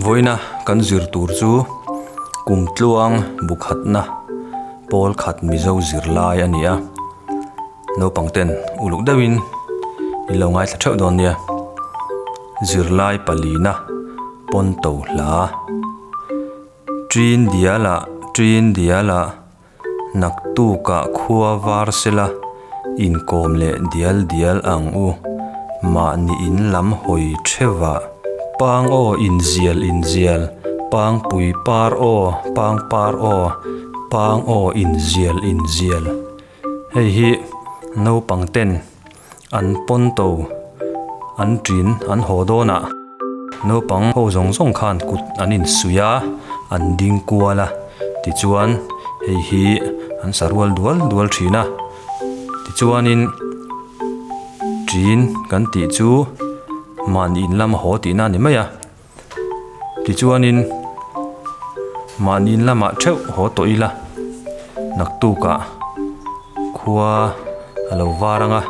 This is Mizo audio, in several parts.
Vawiina kan zir tur chu kumtluang bukhatna pawl khat Mizo zirlai a ni a. Naupang ten uluk deuhin in lo ngaithla theuh dawn nia. Zirlai palina pawn to hla. Ṭin dialah, ṭin dialah, naktukah khua var sela inkawm leh dial dial ang u. Mahni in lam hawi theuhah. Pang aw inzial inzial, pangpui par aw, pangpar aw, pang aw inzial inzial. Hei hi naupang ten an pawn to an ṭin an haw dawn ah naupang ho zawng zawng khan kut an insuih a, an ding kual a, tichuan hei hi an sa rual dual dual ṭhin a, tichuanin ṭin kan tih chu mahni in lama haw tihna a ni mai a. Tichuanin mahni in lamah theuh haw tawh ila, naktukah khua a lo var ang a,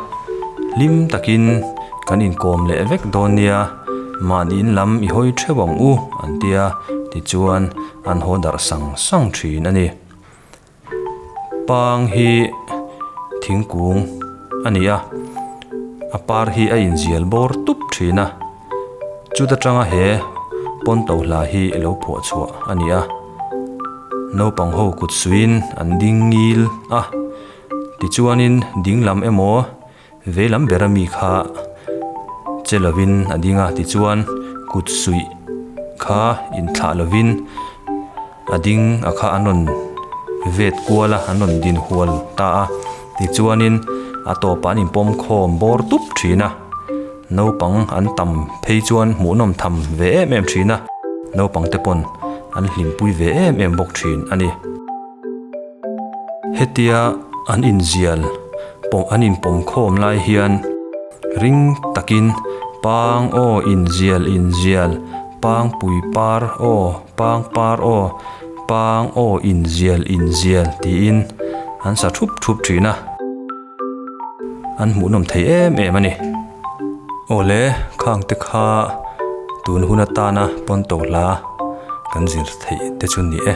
hlim takin kan inkawm leh vek dawn nia, mahni in lam i hawi theuh ang u an ti a, tichuan an haw darh sang sang thin a ni. Pang hi thingkung a ni a, a par hi a inzial bawr tup thin a, chuta tanga he pawn to hla hi lo phuah chhuah a ni a, naupang ho kut suiin an ding ngil a, tichuanin ding lam emaw vei lam bera mi kha che lovin a ding a, tichuan kut suih kha inthlah lovin a ding a kha an rawn vet kual a, an rawn din hual ta a, tichuanin a tawpah an inpawm khawm bawr tup thin a, naupang an tam phei chuan hmuhnawm tham ve em em thin a, naupang te pawn an hlimpui ve em em bawk thin a ni. Hetia an inzial pawm an inpawm khawm lai hian ring takin pang aw inzial inzial pangpui par aw pang par aw pang aw inzial inzial tiin an sa thup thup thin a, an hmuhnawm thei em em a ni. Awle khang te kha tun hun atana pawn to hla kan zir theih te chu ni e.